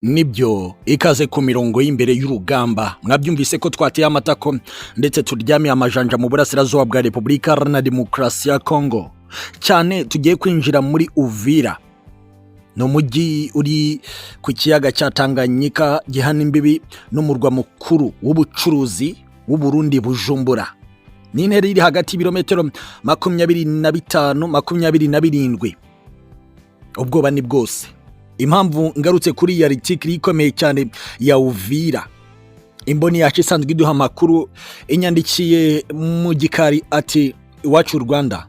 Nibyo, ikaze ku mirongo y'imbere y'urugamba. Mwabyumvise ko twateye amatako ndetse turyamiye amajanja mu burasirazuba bwa Repubulika Iharanira Demokarasi ya Kongo, cyane tugiye kwinjira muri Uvira. Ni umujyi uri ku kiyaga cya Tanganyika gihana imbibi n'umurwa mukuru w'ubucuruzi w'Uburundi, Bujumbura. Ni intera iri hagati y'ibirometero 25, 27. Ubwoba ni bwose. Impamvu ngarutse kuri iyi article ikomeye cyane ya Uvira, imboni yacu isanzwe iduha amakuru inyandikiye mu gikari ati: "Iwacu Rwanda,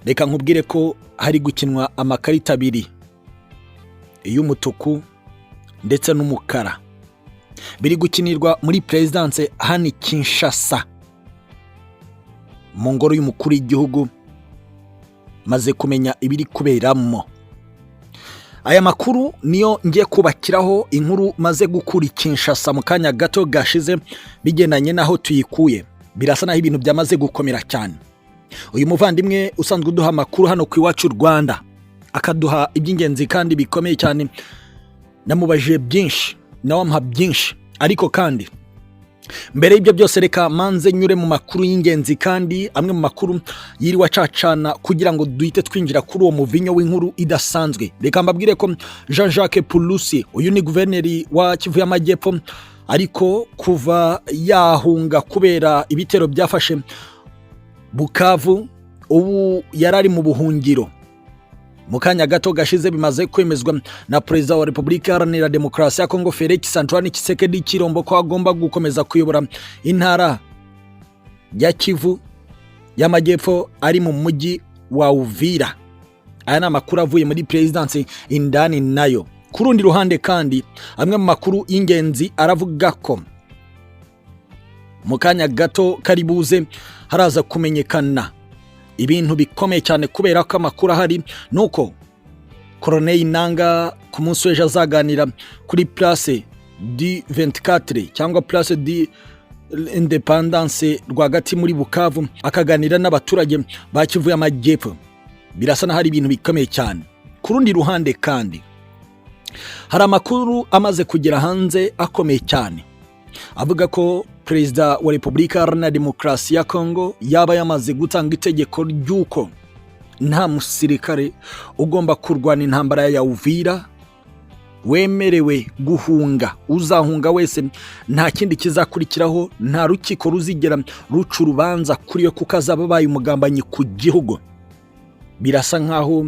reka nkubwire ko hari gukinwa amakarita abiri, iy'umutuku ndetse n'umukara, biri gukinirwa muri perezidanse hano i Kinshasa, mu ngoro y'umukuru w'igihugu. Maze kumenya ibiri kuberamo. Aya makuru niyo ngiye kubakiraho inkuru maze gukura i Kinshasa mu kanya gato gashize. Bigendanye n'aho tuyikuye, birasa naho ibintu byamaze gukomera cyane. Uyu muvandimwe usanzwe uduha amakuru hano ku Iwacu Rwanda, akaduha iby'ingenzi kandi bikomeye cyane, namubajije byinshi, nawe amuha byinshi. Ariko kandi mbere y'ibyo byose, reka manze nyure mu makuru y'ingenzi kandi amwe mu makuru yiriwe acacana kugira ngo duhite twinjira kuri uwo muvinyo w'inkuru idasanzwe. Reka mbabwire ko Jean Jacques Purusi, uyu ni guverineri wa Kivu y'Amajyepfo, ariko kuva yahunga kubera ibitero byafashe Bukavu, ubu yari ari mu buhungiro. Mu kanya gato gashize bimaze kwemezwa na Perezida wa Repubulika Iharanira Demokarasi ya Kongo, Felix Antoine Tshisekedi Tshilombo, ko agomba gukomeza kuyobora intara ya Kivu y'Amajyepfo ari mu mujyi wa Uvira. Aya ni amakuru avuye muri perezidansi indani nayo. Ku rundi ruhande kandi, amwe mu makuru y'ingenzi aravuga ko mu kanya gato kari buze haraza kumenyekana ibintu bikomeye cyane, kubera ko amakuru ahari ni uko Corneille Nanga ku munsi w'ejo azaganira kuri Place du 24 cyangwa Place de l'Indépendance rwagati muri Bukavu, akaganira n'abaturage ba Kivu y'Amajyepfo. Birasa n'aho ari ibintu bikomeye cyane. Ku rundi ruhande kandi, hari amakuru amaze kugera hanze akomeye cyane avuga ko Perezida wa Repubulika Iharanira Demokarasi ya Kongo yaba yamaze gutanga itegeko ry'uko nta musirikare ugomba kurwana intambara ya Uvira wemerewe guhunga. Uzahunga wese nta kindi kizakurikiraho, nta rukiko ruzigera ruca urubanza kuri we, kuko azaba abaye umugambanyi ku gihugu. Birasa nkaho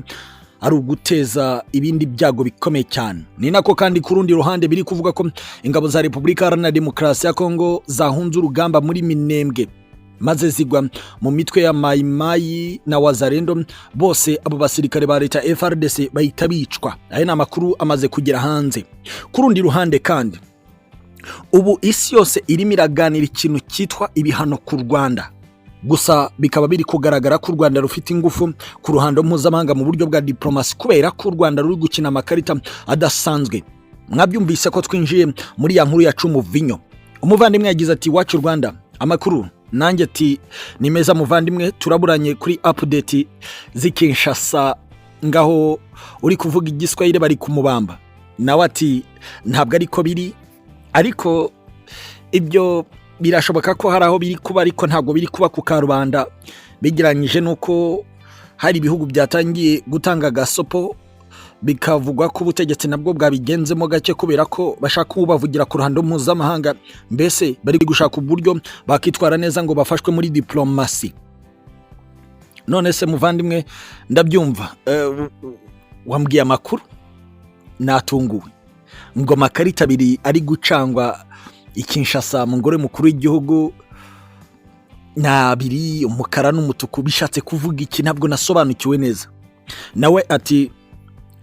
ari uguteza ibindi byago bikomeye cyane. Ni nako kandi ku rundi ruhande biri kuvuga ko ingabo za Repubulika Iharanira Demokarasi ya Kongo zahunze urugamba muri Minembwe, maze zigwa mu mitwe ya Mayimayi na Wazalendo. Bose abo basirikare ba leta FARDC bahita bicwa. Aya ni amakuru amaze kugera hanze. Ku rundi ruhande kandi, ubu isi yose irimo iraganira ikintu cyitwa ibihano ku Rwanda. Gusa bikaba biri kugaragara ko u Rwanda rufite ingufu ku ruhando mpuzamahanga mu buryo bwa diplomasi, kubera ko u Rwanda ruri gukina amakarita adasanzwe. Mwabyumvise ko twinjiye muri ya nkuru yacu muvinyo. Umuvandimwe yagize ati: "Iwacu Rwanda, amakuru?" Nanjye ati: "Ni meza muvandimwe, turaburanye kuri update z'i Kinshasa, ngaho uri kuvuga igiswahili bari kumubamba." Nawe ati: "Ntabwo ariko biri, ariko ibyo birashoboka ko hari aho biri kuba, ariko ntabwo biri kuba ku karubanda, bigereranyije n'uko hari ibihugu byatangiye gutanga agasopo, bikavugwa ko ubutegetsi nabwo bwabigenzemo gake, kubera ko bashaka kubavugira ku ruhando mpuzamahanga. Mbese bari gushaka uburyo bakitwara neza ngo bafashwe muri diplomasi." "None se muvandimwe, ndabyumva. Wambwiye amakuru natunguwe, ngo amakarita abiri ari gucangwa i Kinshasa mu ngoro y'umukuru w'igihugu ni abiri, umukara n'umutuku. Bishatse kuvuga iki? Ntabwo nasobanukiwe neza." Nawe ati: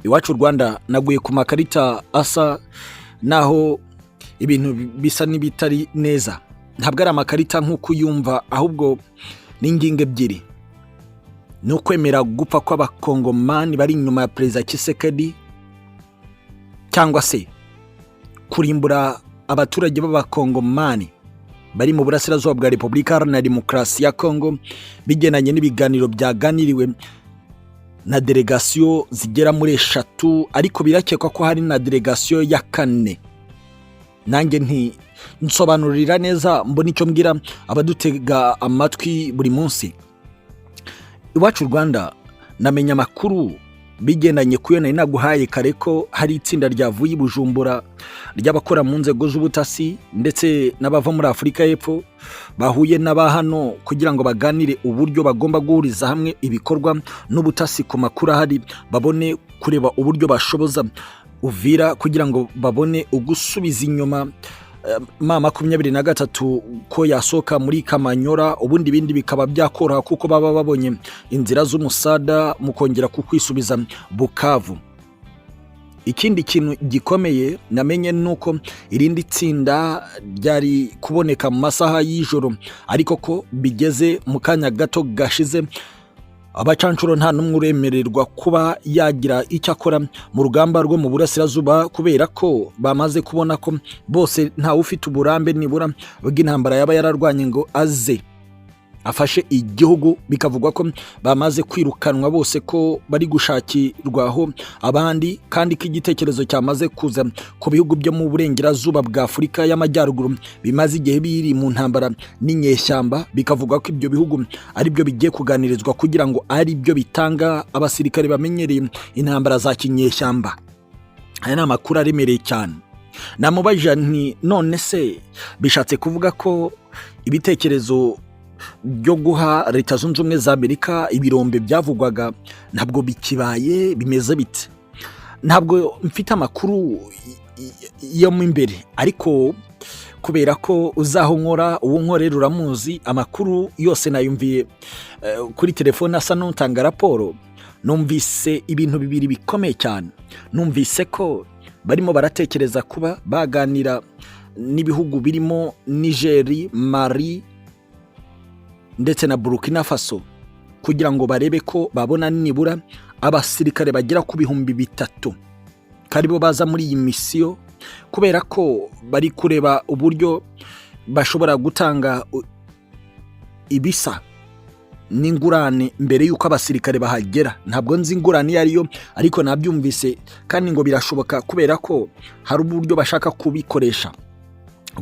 "Iwacu Rwanda, naguye ku makarita asa naho ibintu bisa n'ibitari neza. Ntabwo ari amakarita nk'uko uyumva, ahubwo ni ingingo ebyiri: ni ukwemera gupfa kw'abakongomani bari inyuma ya Perezida Tshisekedi, cyangwa se kurimbura abaturage b'abakongomani bari mu burasirazuba bwa Repubulika Iharanira Demokarasi ya Kongo, bigendanye n'ibiganiro byaganiriwe." Na delegasiyo zigera muri eshatu, ariko birakekwa ko hari na delegasiyo ya kane. Nanjye nti: "Nsobanurira neza mbona icyo mbwira abadutega amatwi buri munsi." Iwacu Rwanda, namenya amakuru bigendanye ku yo nari naguhaye kare ko hari itsinda ryavuye i Bujumbura ry'abakora mu nzego z'ubutasi ndetse n'abava muri Afurika y'Epfo bahuye n'aba hano kugira ngo baganire uburyo bagomba guhuriza hamwe ibikorwa n'ubutasi ku makuru ahari, babone kureba uburyo bashoboza Uvira kugira ngo babone ugusubiza inyuma M23 ko yasohoka muri Kamanyora, ubundi ibindi bikaba byakoroha kuko baba babonye inzira z'umusada mu kongera kukwisubiza Bukavu. Ikindi kintu gikomeye namenye ni uko irindi tsinda ryari kuboneka mu masaha y'ijoro, ariko ko bigeze mu kanya gato gashize abacanshuro nta n'umwe uremererwa kuba yagira icyo akora mu rugamba rwo mu burasirazuba, kubera ko bamaze kubona ko bose ntawe ufite uburambe nibura bw'intambara yaba yararwanye ngo aze afashe igihugu. Bikavugwa ko bamaze kwirukanwa bose, ko bari gushakirwaho abandi, kandi ko igitekerezo cyamaze kuza ku bihugu byo mu burengerazuba bwa Afurika y'Amajyaruguru bimaze igihe biri mu ntambara n'inyeshyamba. Bikavugwa ko ibyo bihugu ari byo bigiye kuganirizwa kugira ngo ari byo bitanga abasirikare bamenyereye intambara za kinyeshyamba. Aya ni amakuru aremereye cyane. Namubajije nti: "None se bishatse kuvuga ko ibitekerezo byo guha Leta Zunze Ubumwe za Amerika ibirombe byavugwaga ntabwo bikibaye? Bimeze bite?" "Ntabwo mfite amakuru yo mo imbere, ariko kubera ko uzaho nkora, uwo nkorera uramuzi, amakuru yose nayumviye kuri telefone asa n'utanga raporo. Numvise ibintu bibiri bikomeye cyane. Numvise ko barimo baratekereza kuba baganira n'ibihugu birimo Nigeri, Mali ndetse na Burkina Faso kugira ngo barebe ko babona nibura abasirikare bagera ku 3000 karibo baza muri iyi misiyo, kubera ko bari kureba uburyo bashobora gutanga ibisa n'ingurane mbere y'uko abasirikare bahagera. Ntabwo nzi ingurane iyo ariyo, ariko nabyumvise kandi ngo birashoboka kubera ko hari uburyo bashaka kubikoresha.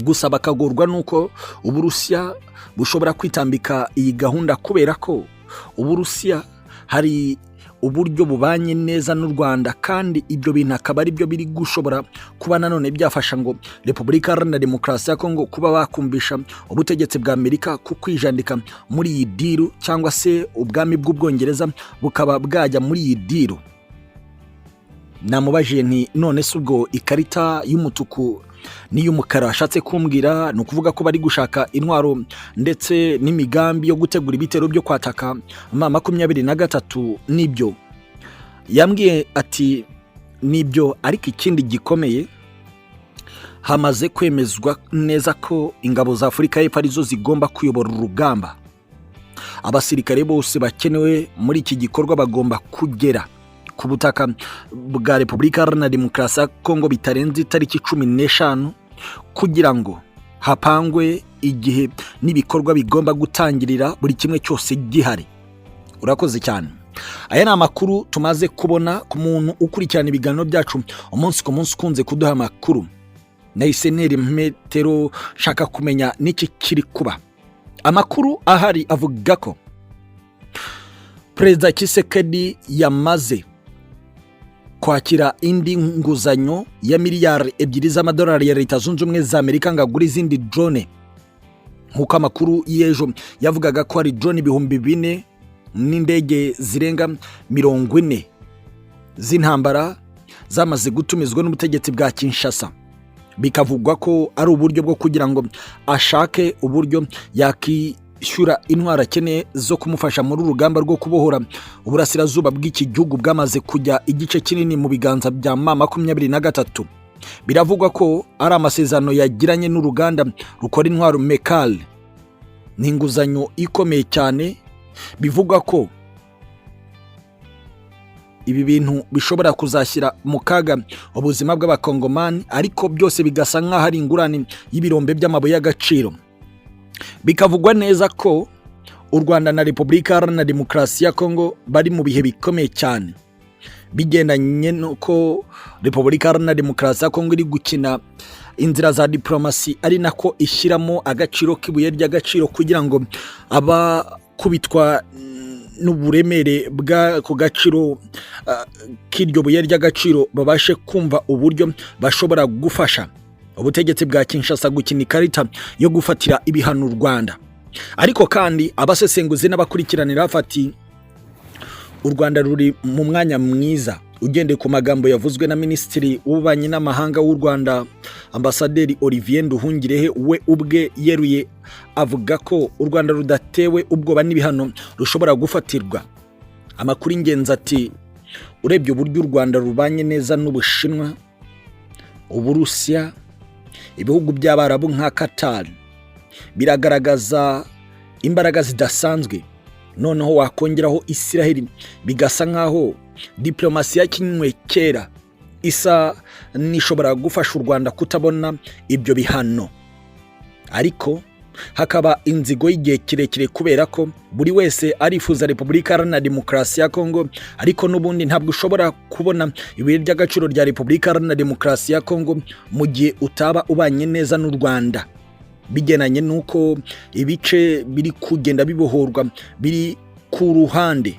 Gusa bakagorwa n'uko Uburusiya bushobora kwitambika iyi gahunda, kubera ko Uburusiya hari uburyo bubanye neza n'u Rwanda, kandi ibyo bintu akaba ari byo biri gushobora kuba nanone byafasha ngo Repubulika Iharanira Demokarasi ya Kongo kuba bakumvisha ubutegetsi bwa Amerika ku kwijandika muri iyi deal, cyangwa se ubwami bw'Ubwongereza bukaba bwajya muri iyi deal." Namubajije nti: "None se ubwo ikarita y'umutuku n'iy'umukara ashatse kumbwira ni ukuvuga ko bari gushaka intwaro ndetse n'imigambi yo gutegura ibitero byo kwataka M23, nibyo?" Yambwiye ati: "Nibyo, ariko ikindi gikomeye, hamaze kwemezwa neza ko ingabo za Afurika y'Epfo arizo zigomba kuyobora urugamba. Abasirikare bose bakenewe muri iki gikorwa bagomba kugera ku butaka bwa Repubulika Iharanira Demokarasi ya Kongo bitarenze itariki 15, kugira ngo hapangwe igihe n'ibikorwa bigomba gutangirira, buri kimwe cyose gihari." Urakoze cyane. Aya ni amakuru tumaze kubona ku muntu ukurikirana ibiganiro byacu umunsi ku munsi, ukunze kuduha amakuru. Nahise ntera metero nshaka kumenya n'iki kiri kuba. Amakuru ahari avuga ko Perezida Tshisekedi yamaze kwakira indi nguzanyo ya miliyari 2 z'amadolari ya Leta Zunze Ubumwe za Amerika ngo agure izindi drone, nk'uko amakuru y'ejo yavugaga ko hari drone 4000 n'indege zirenga 40 z'intambara zamaze gutumizwa n'ubutegetsi bwa Kinshasa. Bikavugwa ko ari uburyo bwo kugira ngo ashake uburyo yakishyura intwaro akeneye zo kumufasha muri urugamba rwo kubohora uburasirazuba bw'iki gihugu bwamaze kujya igice kinini mu biganza bya M23. Biravugwa ko ari amasezerano yagiranye n'uruganda rukora intwaro Mekal. Ni inguzanyo ikomeye cyane. Bivugwa ko ibi bintu bishobora kuzashyira mu kaga ubuzima bw'Abakongomani, ariko byose bigasa nk'aho ari ingurane y'ibirombe by'amabuye y'agaciro. Bikavugwa neza ko U Rwanda na Repubulika Iharanira Demokarasi ya Kongo bari mu bihe bikomeye cyane, bigendanye n'uko Repubulika Iharanira Demokarasi ya Kongo iri gukina inzira za diporomasi, ari nako ishyiramo agaciro k'ibuye ry'agaciro kugira ngo abakubitwa n'uburemere bw'ako gaciro k'iryo buye ry'agaciro babashe kumva uburyo bashobora gufasha ubutegetsi bwa Kinshasa gukina ikarita yo gufatira ibihano u Rwanda. Ariko kandi abasesenguzi n'abakurikiranira bafati u Rwanda ruri mu mwanya mwiza, ugendeye ku magambo yavuzwe na Minisitiri w'Ububanyi n'Amahanga w'u Rwanda, Ambasaderi Olivier Nduhungirehe. We ubwe yeruye avuga ko u Rwanda rudatewe ubwoba n'ibihano rushobora gufatirwa. Amakuru ingenzi ati: urebye uburyo u Rwanda rubanye neza n'Ubushinwa, Uburusiya, ibihugu by'Abarabu nka Qatar, biragaragaza imbaraga zidasanzwe. Noneho wakongeraho Isiraheli, bigasa nkaho diplomasi yakinywe kera isa n'ishobora gufasha u Rwanda kutabona ibyo bihano. Ariko hakaba inzigo y'igihe kirekire, kubera ko buri wese arifuza Repubulika Iharanira Demokarasi ya Kongo. Ariko n'ubundi ntabwo ushobora kubona ibuye ry'agaciro rya Repubulika Iharanira Demokarasi ya Kongo mu gihe utaba ubanye neza n'u Rwanda, bigendanye n'uko ibice biri kugenda bibohorwa biri ku ruhande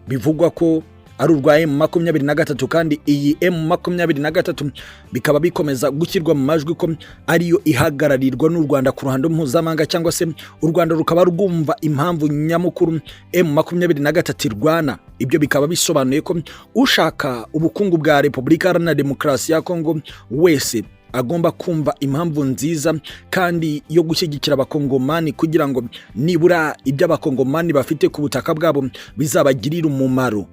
bivugwa ko ari urwa M23, kandi iyi M23 bikaba bikomeza gushyirwa mu majwi ko ariyo ihagararirwa n'u Rwanda ku ruhando mpuzamahanga, cyangwa se u Rwanda rukaba rwumva impamvu nyamukuru M23 irwana. Ibyo bikaba bisobanuye ko ushaka ubukungu bwa Repubulika Iharanira Demokarasi ya Kongo wese agomba kumva impamvu nziza kandi yo gushyigikira Abakongomani, kugira ngo nibura ibyo Abakongomani bafite ku butaka bwabo bizabagirire umumaro.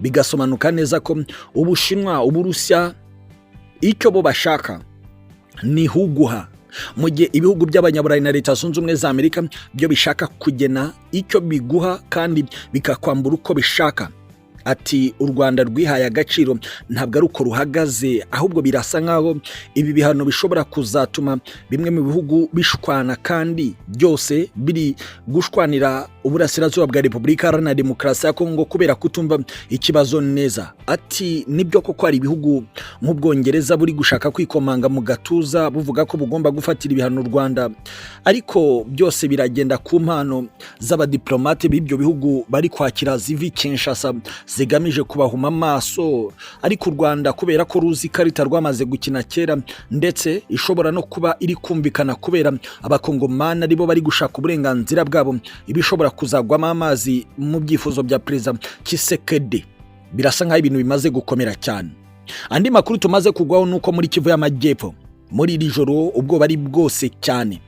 Bigasobanuka neza ko Ubushinwa, Uburusiya, icyo bo bashaka ni huguha, mu gihe ibihugu by'Abanyaburayi na Leta Zunze Ubumwe za Amerika byo bishaka kugena icyo biguha kandi bikakwambura uko bishaka. Ati: u Rwanda rwihaye agaciro, ntabwo ari uko ruhagaze, ahubwo birasa nkaho ibi bihano bishobora kuzatuma bimwe mu bihugu bishwana, kandi byose biri gushwanira uburasirazuba bwa Repubulika Iharanira Demokarasi ya Kongo kubera kutumva ikibazo neza. Ati: nibyo koko hari ibihugu nk'Ubwongereza buri gushaka kwikomanga mu gatuza buvuga ko bugomba gufatira ibihano u Rwanda, ariko byose biragenda ku mpano z'abadiplomate b'ibyo bihugu bari kwakira ziva i Kinshasa zigamije kubahuma amaso. Ariko u Rwanda, kubera ko ruzi ikarita rwamaze gukina kera, ndetse ishobora no kuba iri kumvikana kubera Abakongomani aribo bari gushaka uburenganzira bwabo, ibishobora kuzagwamo amazi mu byifuzo bya Perezida Tshisekedi. Birasa nkaho ibintu bimaze gukomera cyane. Andi makuru tumaze kugwaho ni uko muri Kivu y'Amajyepfo muri iri joro ubwoba ari bwose cyane,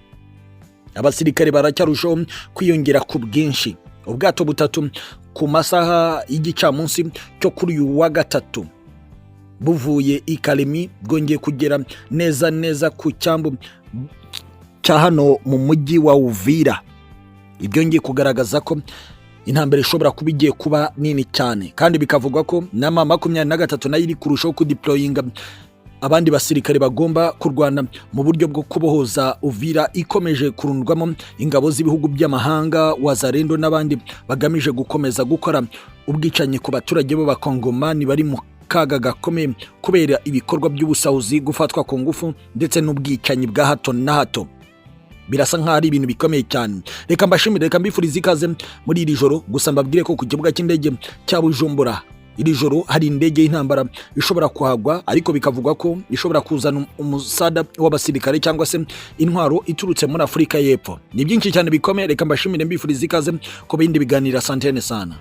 abasirikare baracyarushaho kwiyongera ku bwinshi. Ubwato butatu ku masaha y'igicamunsi cyo kuri uyu wa gatatu buvuye i Kalemi bwongeye kugera neza neza ku cyambu cya hano mu mujyi wa Uvira. Ibyo ngiye kugaragaza ko intambara ishobora kuba igiye kuba nini cyane, kandi bikavugwa ko na M23 nayo iri kurushaho kudeployinga abandi basirikare bagomba kurwana mu buryo bwo kubohoza Uvira ikomeje kurundwamo ingabo z'ibihugu by'amahanga, Wazalendo n'abandi bagamije gukomeza gukora ubwicanyi ku baturage b'Abakongomani bari mu kaga gakomeye kubera ibikorwa by'ubusahuzi, gufatwa ku ngufu ndetse n'ubwicanyi bwa hato na hato. Birasa nkaho ari ibintu bikomeye cyane. Reka mbashimire, reka mbifurize ikaze muri iri joro. Gusa mbabwire ko ku kibuga cy'indege cya Bujumbura iri joro hari indege y'intambara ishobora kuhagwa, ariko bikavugwa ko ishobora kuzana umusada w'abasirikare cyangwa se intwaro iturutse muri Afurika y'Epfo. Ni byinshi cyane bikomeye. Reka mbashimire, mbifurize ikaze ku bindi biganiro. Asantene sana.